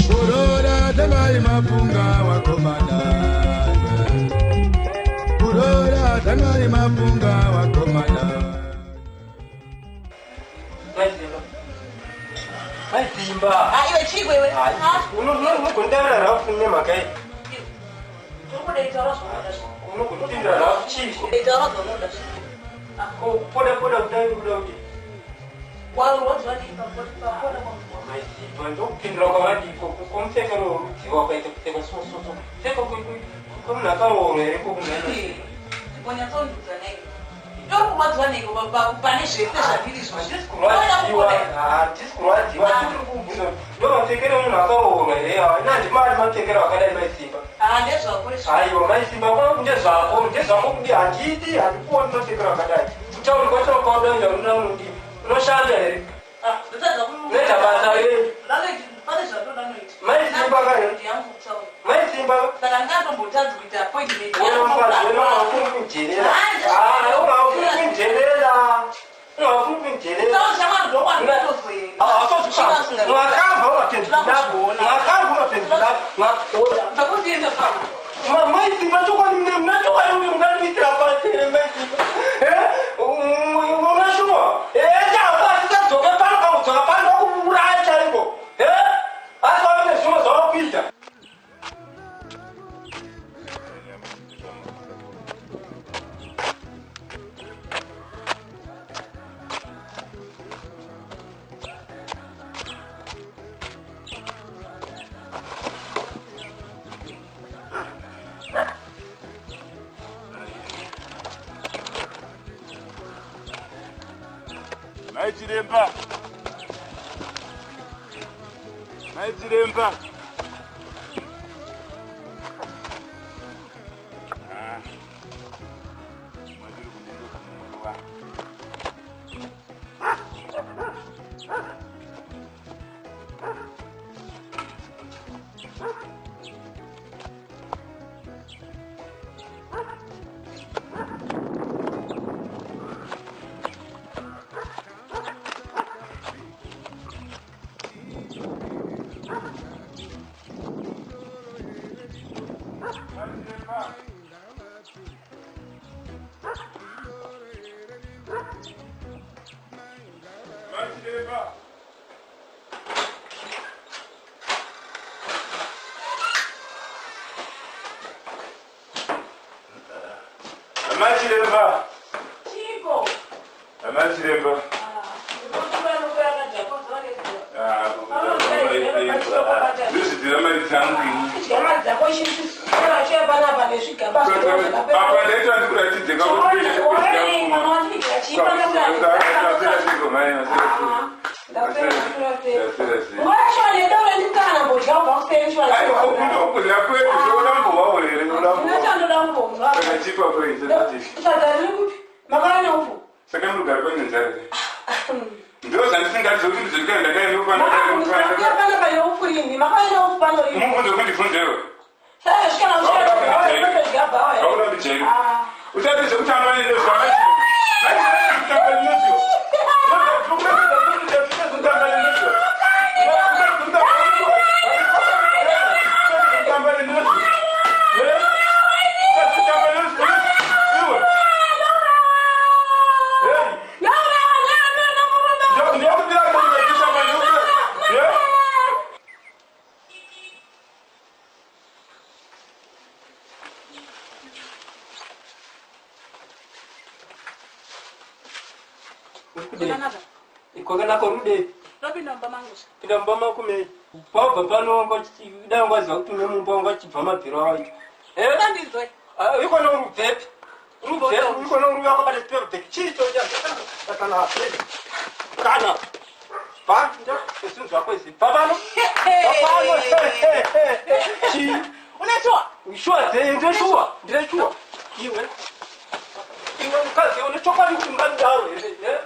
Kuroora tangai mafunga wakomana. Kuroora tangai mafunga wakomana. Maizimba. Ah, iwe chii iwe? Unogondaura rafu nemhaka iyi. Uri kuda itaura zvaunoda. Unogondipindura rafu chiiko? Itaura zvaunoda. Poda poda kudai kuda kuti. Warwadziwa nei papoda kwako? Maizimba ndokupindura kwavadiko komupfekero werudzi wakaita kupfeka so so so. Pfeka kwemunhu akaroorwa here kokunhana. Mbonyatsondudza nei? Tori kurwadziwa neiko pane zvese zvandiri izvozvi? Handisi kurwadziwa, handisi kurwadziwa, tiri kubvunza ndo mapfekero emunhu akaroorwa here awa. Ina handimari mapfekero akadai Maisimba. Ah, ndezvako izvo. Aiwa Maisimba kwangu ndezvako, ndezvako kudi handidi, handikuoni mapfekero akadai. Kutauri kwacho kwaudaita unodi unoshanda here? Ah, ndotadza ku Unoita basa here? Pane zvandoda noita. Maisimba ka here? Yangu kutaura. Maisimba Saka ndingatombotadzi kuita appointment. wena mukadzi wena ungafuni kundijerera. Ah, ungafuni kundijerera. Ungafuni kundijerera. Taura shamwari ndokwandinotozwera. Mwakabva unapendula mwakabva unapendula Ndakundienda pano. Maisimba chokwadi muna chokwadi kuti mungandiisira pasi here Maisimba? Unashuwa chako asisadzoke pano kakudzoka pano vakuuraya chaiko asi vave nezvimwe zvavakuita. Mai Chiremba. Mai Chiremba. Ah. Mwajiri kunendo kumurwa. Mai Chiremba. Mai Chiremba. Chiko. Mai Chiremba. Ah, Ah, ndozvidira mari dzangu ini. Mari dzako chiya panapa nezvigaba Apa ndaita ndikuratidze Saka munogara paine nzara here? Ndo zvandisingazivi kuti ndizokera ndakaenda kundibvunzewo. Hauna ndijaira. Usati zvekutamba nenozwa. Kwakanaka rude Ndopinda mumba mangu. Pinda mumba mako mei. Wabva pano dai wangaziva kuti une mumba wangachibva mabhiro acho. Ndandinzwe. Ikona urubvepi? Urubvepi? Ikona uri wakabata chipepa bheki. Chii cho cha? Kana. Kana. Bva, zvinhu zvako izvi. Bva pano. Bva pano. Chii? Une shuwa? Shuwa dzei? Ndine shuwa. Ndine shuwa. Iwe. Iwe mukadzi une chokwadi kuti mungandidaro here? Eh?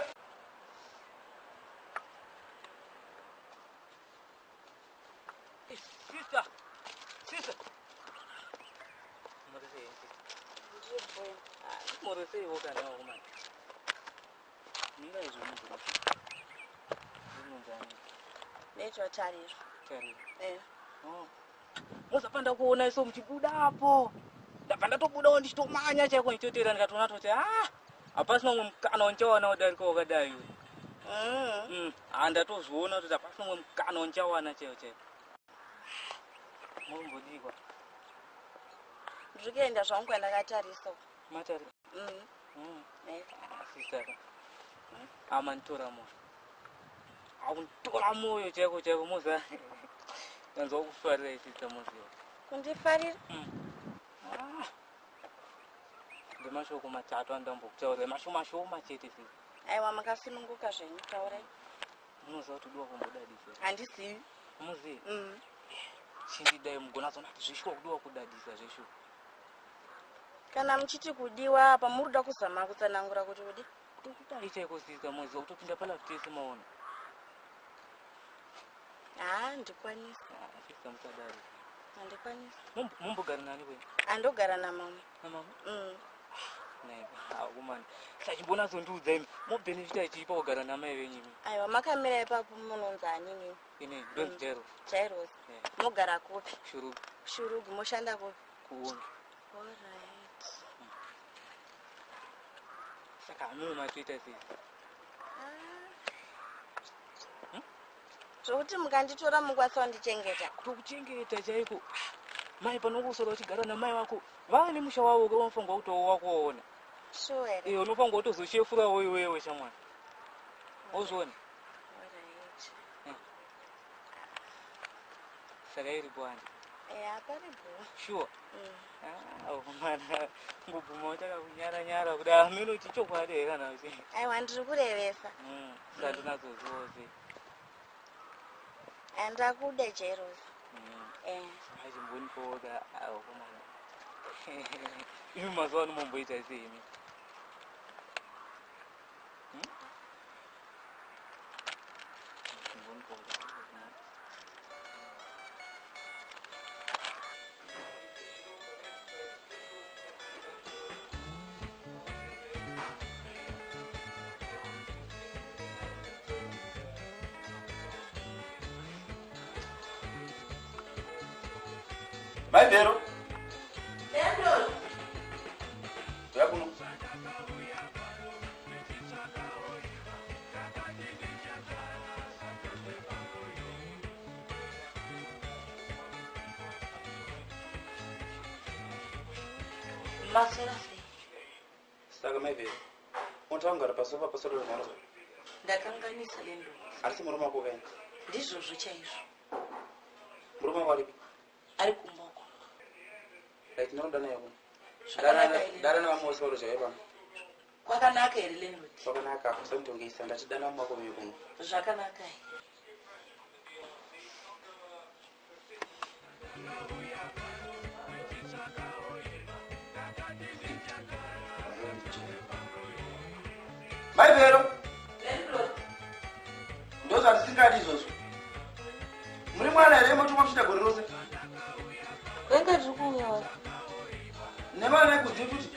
Sister. Sister. Muri sei kana wakomana? Minga izvo munhu. Ndinonzani. Naitwa Tariro. Tariro. Eh. Oh. Mozapa ndakuona iso muchibuda apo. Ndabva ndatobudawo ndichitomanya chaiko ndichitotera ndikatoona toti ah hapasina umwe mukana wandichawana wadarika wakadai uyu. Mm. Ah ndatozviona kuti hapasina umwe mukana wandichawana chaiwo chaiwo. Mumbodikwa. Ndiri kuenda zvangu kwandakatarisa. Matari. Mm. Mm. Eh. Sister. Ah manditora moyo. Akunditora moyo chaiko chaiko moza. Ndanzwa kufarira sister moziva. Kundifarira? Ah. Ndemashoko matatu andambokutaura mashoma shoma chete sisi. Aiwa makasununguka zvenyu taurai. Munoziva kuti kudiwa kumbodadisa. Handizivi. Muzivi. Mm. Chindidai mugona zona kuti zveshuwa kudiwa kudadisa zveshuwa. Kana muchiti kudiwa apa muri kuda kuzama kutsanangura kuti kudi. Kutokudai chaiko sister moziva kutopinda palafu tese maona. Haa ndikwanisi. Ah, sister musadaro. Handikwanisi. Mumbogara nani kwenu? Andogara namama. Namama? Mm. Naipa. Akumana. Sachimbona zondiudza imi. Mobhenefita ichipa kugara namai venyu imi. Aiwa makamira ipapo munonzi ani nini? Ini ndonzi Jairos. Jairos. Eh. Mogara kupi? Shurugu Shurugu moshanda kupi? kuonge. Alright. Saka hamuno matoita sei? Ah. Zvokuti mukanditora mukwanisa kundichengeta. Kutokuchengeta chaiko. Mai panongosora uchigara namai vako vava nemusha wavo unofanirwa kutowo wakuona. Sure here? Iwe unofanirwa kutozochefurawo iwewe shamwari. Wozviona? Alright. Saka iripo handi. Eh, aparipo. Sure. Mm. Ah, mwana ngobvuma uchakakunyara nyara kuda hameno kuti chokwadi here kana kuti. Aiwa ndiri kurevesa. Mm, saka ndinatsozivawo sei. Handakuda Jairos. Mm. Eh. Achimbonipoka akomana. Imi mazuva ano momboita sei imi? Hmm? Chimbonipoka. Mai Vero, Landlord. uya kuno. Maswera sei? Saka Mai Vero, unotanga kugara pasofa pasoro remwana. Ndakanganisa landlord. Asi murume wako kaini? Ndizvozvo chaizvo. Murume wako aripi? Ari kumba uko. Right, ndinoda naye kuno. Zvakanaka here? Dara nevamwe vose varozhaiva pano. Kwakanaka here landlord? Kwakanaka, usanditongesa, ndati dana vamwe vako veuye kuno. Zvakanaka here? Mai Vero, Landlord. ndozvandisingadi izvozvo. Muri mwana here motumwa muchiita gore rose? Venga tiri kuuya. Nemwana nekudzi futi.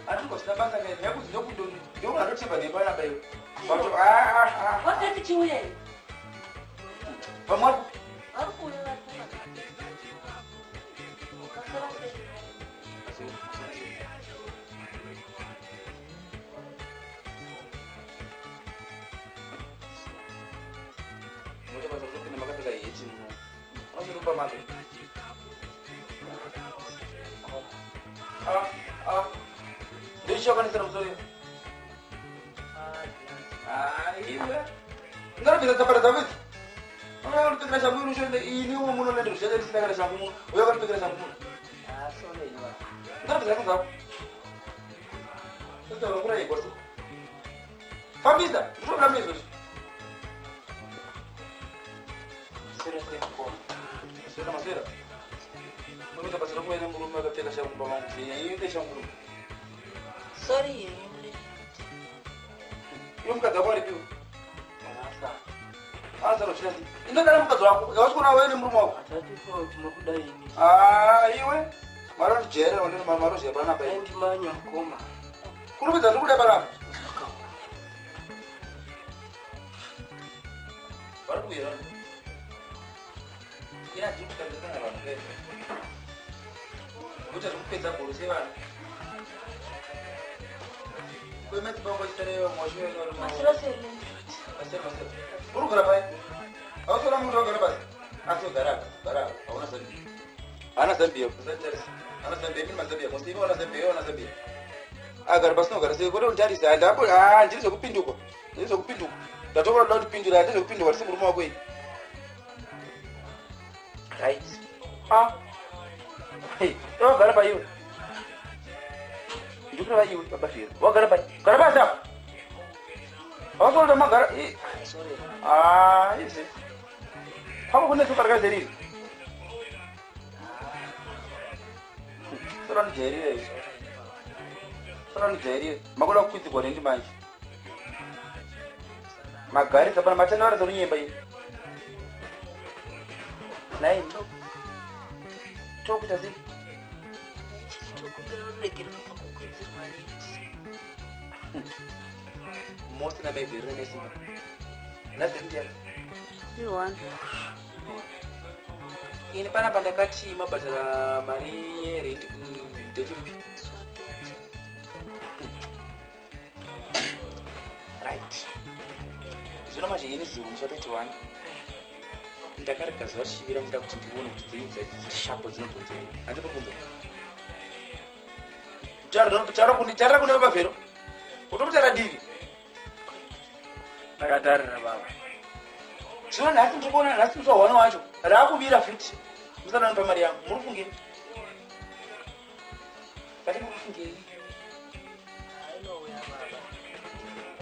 Hatiri basa kai, nekudzi ndokunatotemba nepanapa iwe. But ah ah ah. Wate tichiuya here? Vamwe vari kupi? Vari kuuya vari kuuya. Maswera sei? Motobasa kutopinda makapfeka heti muno. Unozorupa mando. Ah ah. Ndichakwanisira musoro. Ah, iwe. Ungarobvisa tsapata dzako idzi. Unoona kutopfekera shangu iri ushonde ini umwe muno nende zvichaita ndisina kana shangu muno. Uya wakatopfekera shangu muno. Ungarobvisa shangu dzako. Sasa unakura igwa se. Fambisa, ndinoda izvozvo. Maswera sei mukoma? Maswera maswera. Munoita basa rekuva nemurume akapfeka shangu mumba mangu sei? Iye shangu murume. Sorry henyu mune. Iwe mukadzi wako aripiwe. Asa. Asa rochina sei? Indodana mukadzi wako. Hausi kuona wewe nemurume wako. Atatifunga kuti muri kuda ini. Ah, iwe. Marondijere wandini maroziya panapa. Dai ndimanya mukoma. Kurumidza ndiri kuda panapa. Vari kuuya. Ina ndiri kutambisana vanhu vese. Kuita zvekupedza goro sevanhu. Maswera sei landlord? Maswera maswera. Uri kugara pai? Hausona muntu wagara pasi? Asi ugara apa, gara apa. Hauna Zambia. Haana Zambia, usatarisa. Haana Zambia, mimi mazambia. Musi imi wana Zambia, wana Zambia. Agara pasi nogara sei? Kwete unditarisa. Handapo, ah, ndiri zvekupinduka. Ndiri zvekupinduka. Ndatokora kuda kutipindura, handiri zvekupinduka, ndisi murume wako ini. Right. Ah. Hey, wagara pai iwe? Ndikureva iwe, baba Firo. Wagara pai? Gara pasi apa. Hausi magara. Sorry. Ah, izvi. Pako kune sopa rakaita riri. Sora ndijairire izvi. Sora ndijairire. Makuda kukwidzigwa rendi manje. Magarisa pana matenda varatidza kunyemba iyi. Nai. Tokuita sei? Tokumbira ruregerero pakukwidzirwa rent. Mose namaivherere nesimba. Nhasi ndiani? Ione. Ini panapa ndakati mabhadhara mari yerent date ripi? Right. Zvino manje ini zuro musi wa 31 ndakarega zuva richivira muda kuti ndione kuti dzenyu dziri shapo dzinobvunzei. Handipo kunzwa. Tarira kune baba Vero. Utomutara divi. Ndakatarira baba. Zvino nhasi ndiri kuona nhasi musi wa1 wacho raakuvira futi. Musada unipa mari yangu. Muri kufungei? Vati muri kufungei? Ainouya baba.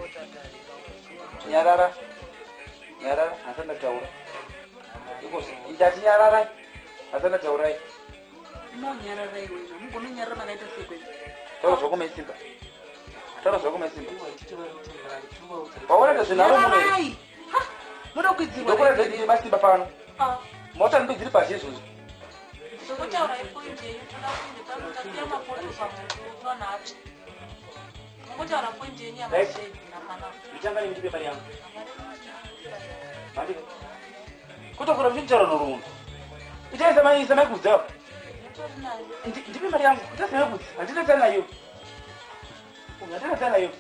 Otatarira. Nyarara. Nyarara. Hasati ndataura. Iko ndati nyararai. Hasati ndataurai. Munonyarara iwe izvo. Mugononyarara makaita sei kwenu? Taura zvako Maisimba. Taura zvako Maisimba. Iwe titi vari kuti mari tinovaudza. Waona zvinharo muno here? Nyararai. Ha! Munoda kukwidzirwa Ndokura rent. dzedi masimba pano. Ah. Mota ndo dziri pasi izvozvo. Zvokutaura ipoint yenyu toda kuende pano tasiya mapoto pamoto vanhu atsva. Mungotaura point yenyu yamashevi napana. Ndichanga ndipe mari yangu. Mari. Kutokura muchinitaura nhoroondo. Itai samai samai kudza. Mutori nayo. Ndipe mari yangu. Itai samai kudza. Handina tsana nayo. Handina tsana nayo.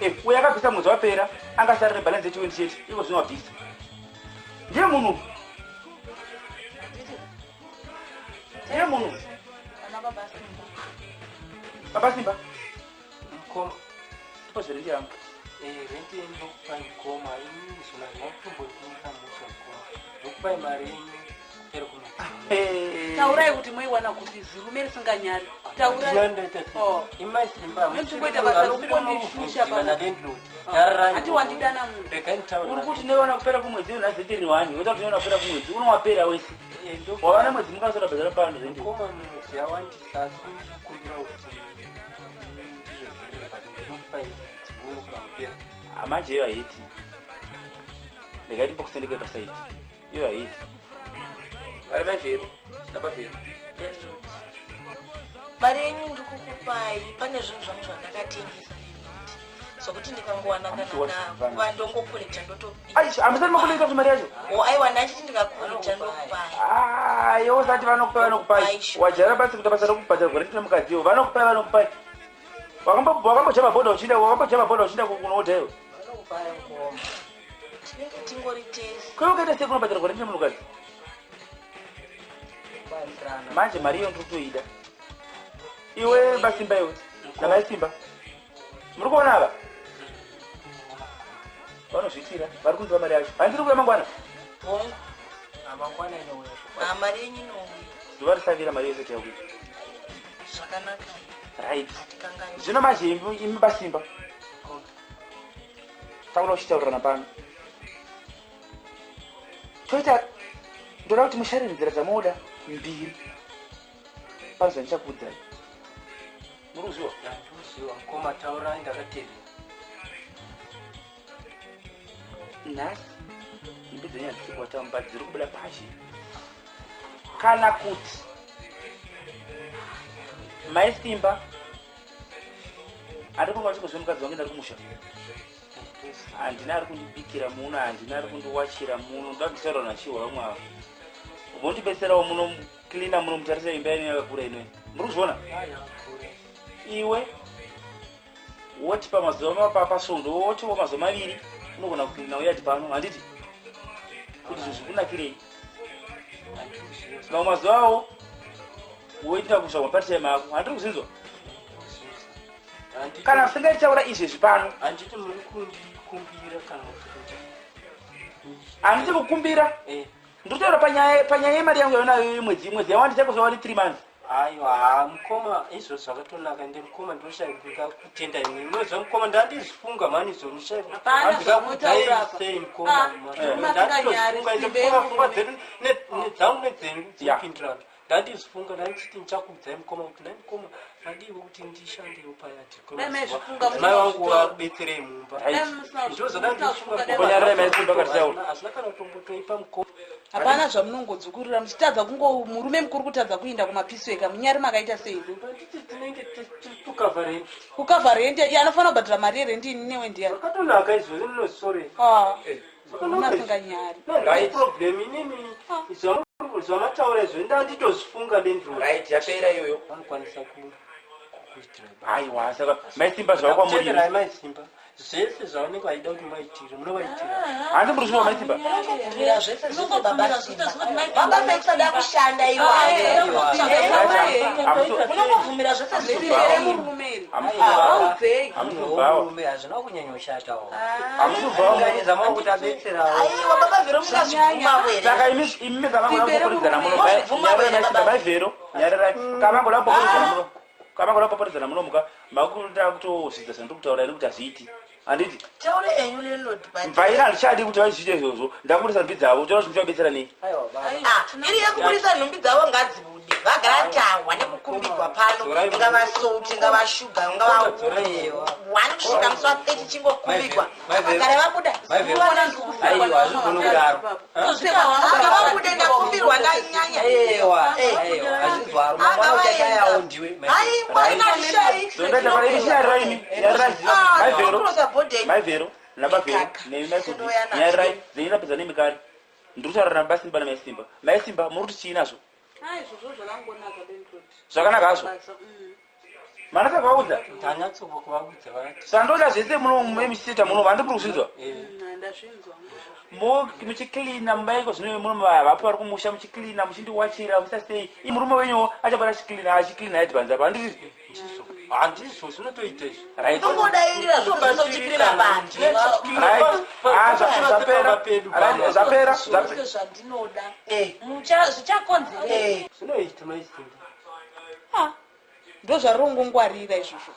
Eh, uyo akabvisa mwedzi wapera angasarire balance yechiwendi chete iko zvino wabvisa. Ndiye munhu. Ndiye munhu. Ana baba Simba. Baba Simba. Mukoma. Tipo zverendi yangu. Rent yenyu ndokupai mukoma. Inini zvona zvinotombondipa mhosva mukoma. Ndokupai mari yenyu kupera kumwedzi. Taurai kuti moiwana kupi zirume risinganyari. Taurai. Ndinoita sei? Oh. Imai Simba. Nenzvimbo ita basa rekungondishusha pano. nalandlord. Nyararai. Hati wandidana munhu. Regai nditaure. Uri kuti newana kupera kumwedzi nhasi tiri wani. Woita kuti newana kupera kumwedzi unowapera wese. Wawana mwedzi mukasora bhadhara pano zvendi. Mukoma mwedzi yawandisa asi ndikukumbira kuti ndizvozvirire but ndinokupai dzimwe kupera. Manje iyo haiti. Ndikaiti mbokusendeke pasaidi. Iyo haiti. Vari maivhero. Napavhero. Landlord. Mari yenyu ndiri kukupai pane zvinhu zvangu zvandakatengesa landlord. Zvokuti ndikangowana kana ndakuva ndongokolekta ndotobika. Aish, hamusati makolekta kuti mari yacho? O aiwa ndachiti ndikakolekta ndokupai. Ah, iwe usati vanokupai vanokupai. Aish. Wajara basi kuita basa rekubhadhara gore rine mukadziwo. Vanokupai vanokupai. Wakambojamba bhodha uchienda wakambojamba bhodha uchienda kunoodha iwe. Vanokupai mukoma. Tinenge tingori tese. Kwewe ukaita sei kunobhadhara gore rine munhukadzi? Kubatsirana. Manje mari iyo ndiri kutoida. Iwe basimba iwe. Namai Simba. Muri kuona ava? Vanozviitira. Vari kunziva mari yacho. Handiri kuuya mangwana. Hongu. Mangwana inouya. Ah, mari yenyu inouya. Zuva risavira mari yese tauya. Zvakanaka. Right. Hatikangani. Zvino manje imi basimba. Taura uchitaurirana pano. Toita ndoda kuti musharire nzira dzamoda mbiri pane zvandichakuudzai. Muri kuziwa? Ndikuziwa mukoma, taurai ndakateerera. Nhasi nhumbi dzenyu hadzisi kubata mumba, dziri kubuda pazhe. Kana kuti mai Simba ari kunga vachingozve mukadzi wangu ndari kumusha handina ari kundibikira muno, handina ari kundiwachira muno, ndoda kutaura nachihwa vamwe ava vondibetserawo muno klina muno mutarisa imba yenyu yakakura inoyi, muri kuzviona? Iwe woti pamazuva pasvondo wotiwo mazuva maviri unogona kuklina uyati pano, handiti kuti zvinhu zvikunakirei? Mamwe mazuva awo woita kusva mapart time ako, handiri kuzinzwa? Kana usingachitaura izvezvi pano. Handiti muri kundikumbira kana kuti? Handiti kukumbira. Ndiri kutaura panyaya yemari yangu yaunayo yemwedzi, mwedzi yawandi chakuzova ne 3 months. Aiwa mukoma, izvo zvakatonaka. Ende mukoma, ndoshaya kutenda imwe unoziva mukoma, ndandizvifunga mani izvo. Hapana zvamunotaura apa. Sei mukoma? Ah, makanyari, Ndanditozifunga ende simbe mukoma, pfungwa yemurume. dzedu nedzangu nedzenyu dzinopindirana. Ndandizvifunga, ndandichiti ndichakuudzai mukoma kuti nai mukoma, madiwo kuti ndishandewo payadhi. Dai maizvifunga Mai vangu musina vakubetserei mumba. Dai musina Ndizvo zvandandifunga. dai Kunyarara mai Simba katitaura. Hazvina kana kutombotoipa mukoma. Hapana zvamunongodzukurira muchitadza kungo murume mukuru kutadza kuinda kumapisweka munyari makaita sei? Handiti tinenge tukavha rent? Kukavha rent, iye anofanira kubhadhara mari yerendi ini newe ndiyani? Zvakatonaka izvozvo, ndinosore. Ah, murume asinganyari. Right. Problem inini zvamataura izvo ndanditozvifunga landlord. Right, yapera iyoyo. Vanokwanisa kukuitira. Aiwa, saka mai Simba, zvava kwamuri. Tenderai mai Simba zvese zvavanenge vaida kuti muvaitire, munovaitira. Handi muri kuziva mai Simba? Unongobvumira zvese zvese, baba Simba. Unongobvumira. Mabasa ekusada kushanda iwayo, munongobvumira zvese zvese. Simbe remurume iri. Audzei. Hamusubhawa. Murume hazvina kunyanyoshatawo. Hamusubhawa. Zama kuti abetserawo. Aiwa baba Vhero, mungazvibvumavo here? Saka imi imi kavangoda kupoporidzana muno. Mozvibvuma Nyararai here, mai Simba, baba? mai Vhero, nyararai. Kavangoda kupoporidzana muno, kavangoda kupoporidzana muno muka makuda kutozvidza zvandiri kutaura ini kuti hazviiti, handiti? Taure enyu landlord, but Mvaira, handichadi kuti vazviite izvozvo. Ndakubudisa nhumbi dzavo, toda kuti muchavabetsera nei? Aiwa baba. Ah, iri yekubudisa nhumbi dzavo ngadzibude, vagara tahwa nekukumbigwa pano, ingava salt, ingava shuga, ingava one, kusvika musi wa30 chingokumbigwa, vagara vabuda. Aiwa, hazvigoni kudaro. Ngavabude, ndakumbirwa ndanyanya. Aiwa. Eh. Aiwa, hazvizwaro, mangwana uchashayawo ndiwe. Aiwa, inazvishayi. Zondaita pano imi, chinyararai imi, nyararai mai Vhero. Kurosa bhodhi. Mai Vhero nabavhero Kaka. nemi mai Kudi, Sinoya nazvo. nyararai dzenyu, tapedza nemikari. Ndiri kutaura nababa Simba namai Simba. Mai Simba, muri kuti chii nazvo? Izvozvo zvakangonaka, landlord. Zvakanaka hazvo. Basa. Manasa kuvaudza? Ndanyatsokuvaudza vati. Sandoda zvese muno muchisita muno, handi muri kuzvinzwa? Ndazvinzwa. Mo muchiklina mumba iko zvino muno vapo vari kumusha, muchiklina, muchindiwachira, muchita sei, i murume wenyuwo achabata achiklina, achiklina advance apa, handiti? Ndizvo, handizvo zvinotoita izvi. Right. Unongodairira zvose uchipirira panze. Right. Ah, zvapera. Pedu. Right, zvapera. Zvose zvandinoda zvichakonzeresa. Zvinoita mai Simba. Ndo zvarongongwarira izvozvo.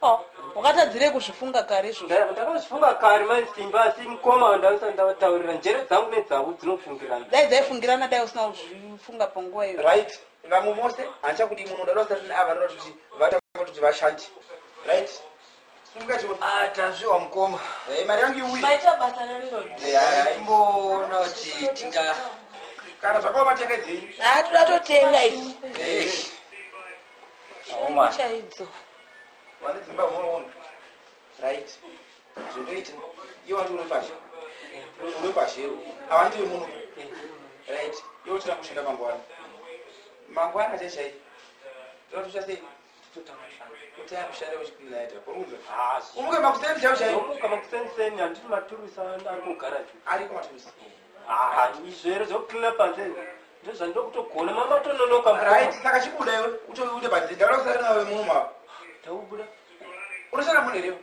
Oh, wakatadzirei kuzvifunga kare izvozvo? Ndakazvifunga kare mai Simba, asi mukoma ndasati ndavataurira, njere dzangu nedzavo dzinofungirana. Dai dzaifungirana, dai usina kuzvifunga panguva iyo. Right, vamwe mose handichakudi muno, ndada kusati ava ndoda kuti vatanga kuti vashandi. Right, simuka chiona. Ah, tazviwa mukoma. Eh, mari yangu iuye. Maita basa, landlord. Imboona kuti tinga Kana zvakaoma tenga dzenyu. Ha, toda totenga isi. Oma. Chaidzo. Vane dzimba munoona. Right, zvondoita iwe wandi uri pashe, uri pashero, ava ndiwe muno. Right, iwe uchida kushanda mangwana, mangwana chaichai toda tucha sei kutaya kushanda uchikunaita kurunza, umuke makuseni chaiwo chaiwo. Ndomuka makuseniseni, handiti maturusa ari kugaraji? Ari kumaturusi. Izvo here zvokuklina panze ndozvandokutogona, mamatononoka. Right, saka chibuda iwe utoute panze, ndaura kusara nawe muno mava. Taubuda. Unoshanda muno here?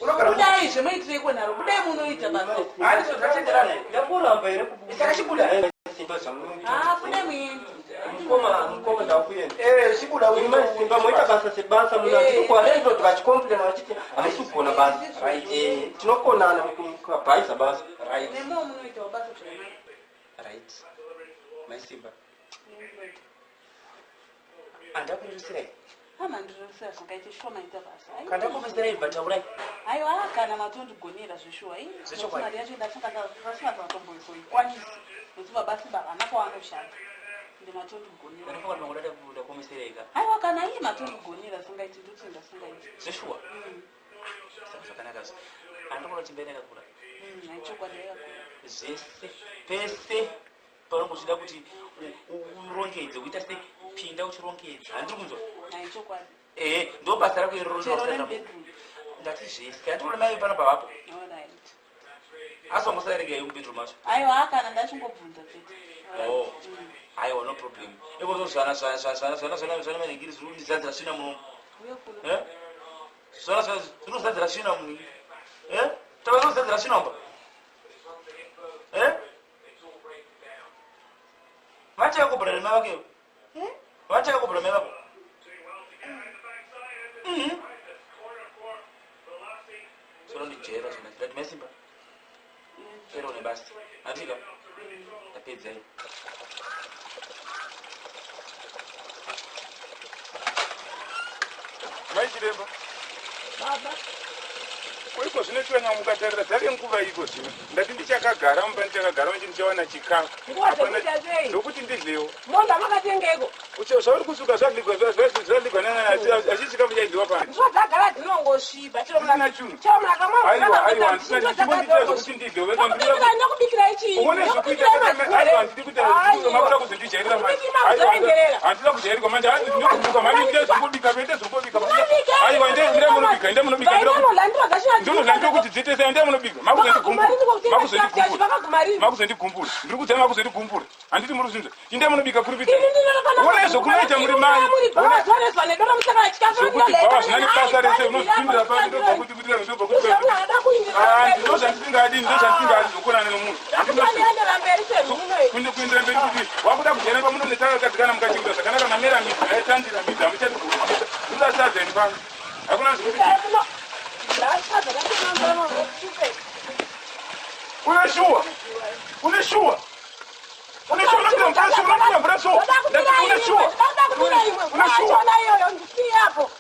Unogara muno? Budai, zvemuitirei nharo, budai munoita basa. Handizvo zvatenderana. Ndakuramba here kubuda? Saka chibuda. Simba, zvamunoita. Ah, budai muende. Mukoma, mukoma, ndakuenda. Eh, chibuda. Mai Simba, moita basa sebasa muno, handiti kwalandlord vachicomplaina vachiti hamusi kugona basa? Right. Tinokonana mukabhaisa basa. Right. Nemo munoitawo basa zvakanaka. Right, maisimba andakurerusira Amandirerusira zvingaite shuwa, maita basa. Ai, Kandakurusirai bva taurai. Aiwa, kana matondigonera zveshuwa. Zvechokwadi. Mari yacho ndasingatomboizoikwanisi nekuti baba Simba havana kwavanoshanda, ende matondigonera. Ndanofunga kuti mangoda ndakumisereka. Aiwa, kana iye matondigonera singaiti, ndotenda singaiti. Zveshuwa. Saka zvakanaka zvo andikuona kuti imba yakakura. Haichokwadi, yakakura. Zvese pese paunenge uchida kuti urongedze, uita se pinda uchirongedza, handiri kunzwa? Haichokwadi. Ehe, ndo basa rako iroro. Chero nemubedroom. Ndati zvese, handikuona mai pano pavapo. Alright. Asi wangosarega mubedroom macho? Aiwa, kana ndachingobvunza chete. Oh, aiwa, no problem. Ikozo zvana zvana zvana zvana zvana zvana manhingiri zviri kundizadzira svina muno. Uye kuno. Eh? Zvana zvana zvinozadzira svina muno. Eh? Tava zvinozadzira svina mumba. Eh? Vachakubhura mai vako ivo? Vachakubhura mai vako? Mhm. Zvinondijera zvona ndati maisimba. Pero nebasa. Andika? Ndapedzai. Mai chiremba. Baba. Koiko zvino chiwanya mukatarira dzave nguva iko zvino ndati ndichakagara mumba, ndichakagara manje ndichawana chikafu. Nguva Hapana- dzekuita sei? Ndokuti ndidlewo. Mombe makatengeko? Zvauri kusuka zvadligwa, zvadligwa nanani, asi chikafu chaidliwa pano. Ndidzo dzagara dzinongosviba. Ndisina chinhu. Chero muna. Aiwa, aiwa, handisina chimbonditira zvokuti ndidlewo. Ndokubikira ichii? Uone zvekuita. Aiwa, handidi kuita, makuda kuzondijairira manje. Aiwa, handina kujairirwa manje, hanzi ndinokubuka manje, ndite zvokubika, ende zvokubika. Aiwa, ende ende munobika, ende munobika. Ndinodla ndokuti dziite sei, ende munobika. Makuzondigumbura, makuzondigumbura, makuzondigumbura, ndiri kudzai, makuzondigumbura, handiti muri kuzvinzwa? Inde munobika kuri kuita. One zvokunoita muri mai zvokuti bhawa zvina nebasa rese, unozvipindira pano, ndobva kuti kuti ndobva kuti. Ndo zvandisingadi, ndo zvandisingadi zvokuonana nomunhu. Kuende kuendera mberi kuti wakuda kujaira pamuno netakagadzikana mukachengeta zvakanaka, mamera midzi, yaitandira midzi, hamuchati kuisa ndoda sadza ini pano, hakuna zvekuti. Une shuwa, une shuwa, une shuwa, unopira mvura shuwa, unopira mvura shuwa, ndati une shuwa, une shuwa,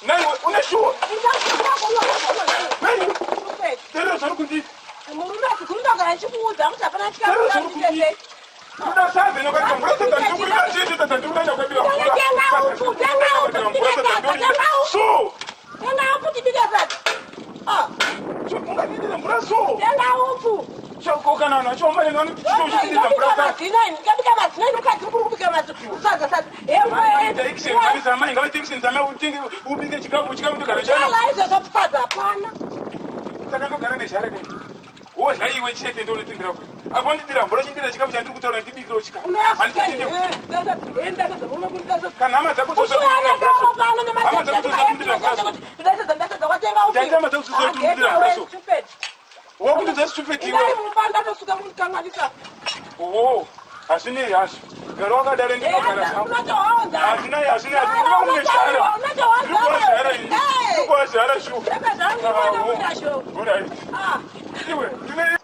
naiwe une shuwa, naiwe terera zvari kundiita. Murume achigurundagara ndichikuudza kuti hapana. Terera zvari kundiita, ndoda sadza inokatika mvura, sadza ndirikurira chete, sadza ndirikurira kwabira mvura. Tenga upfu, tenga upfu, mvura, sadza ndirikurira so. Tenga upfu tibike sadza. Ungatidira mvura so? Tenga upfu. Kana vanhu vachiomba neni vanoti chitochitidza mvura sadza. Mazino, ndikabika mazino ini, mukadzi mukuru kubika mazino sadza sadza. Amai ngavaite action, amai, utenge ubike chikafu, chikafu ndogara chana. Ala, izvozvo sadza hapana. Saka ndogara nezhara kai, wodya iwe chete, ndonotendera kuti apo ndidira mvura, chindira chikafu chandiri kutaura, ndibikirewo chikafu. Kana hama dzako hama dzako dzosakundira mvura so, Ndaita hama dzako dzosakundira mvura so, wakundidza stupid iwe. Ndatosuka kundikanganisa. Oo, hazvinei hazvo, gara wakadaro, ndinogara zvangu, hazvinei, hazvinei, hazvinei, mune zhara, ndiri zhara ini, ndiri zhara shu. Alright, iwe ndine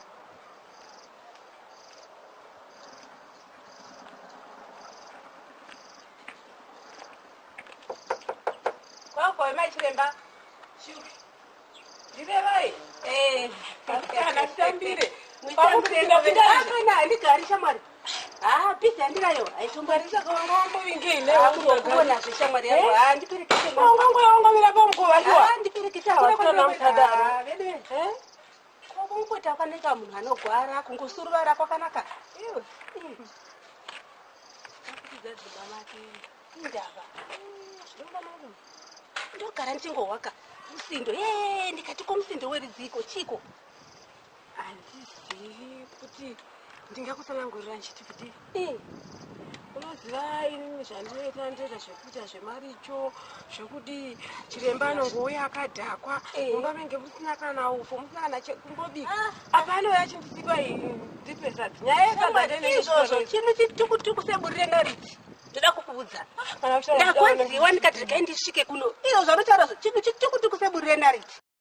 Kwakoi mai chiremba, ndirevai kana titambire. Kana handigari shamwari, ha, bhizi yandinayo haitombarisa. Wangombovingeine. Shamwari yangu, ha, ndiperekete. Wangongoyongomira pamukova ndiwa. Ndiperekete. Kune musadaro. Kungota kwakanaka, munhu anogwara kungosuruvara kwakanaka. Iwe. Indava ndogara ndichingohwaka musindo ye, ndikati ko musindo weridziko chiko? Handizivi kuti ndingakutsanangurira ndichiti kuti unoziva inini zvandinoita, ndinoita zvekuita zvemaricho, zvekudii, chiremba anongouya akadhakwa, mumba menge musina kana upfu, musina kana chekungobika, apa anouya achindisipa ndipe sadza, nyaya yesadza. Izvozvo chinhu chitukutuku seburi renariti, ndoda kukuudza. Kana Ndakwaziwa, ndikati regai ndisvike kuno, izvo zvanotaura chinhu chitukutuku seburi renariti.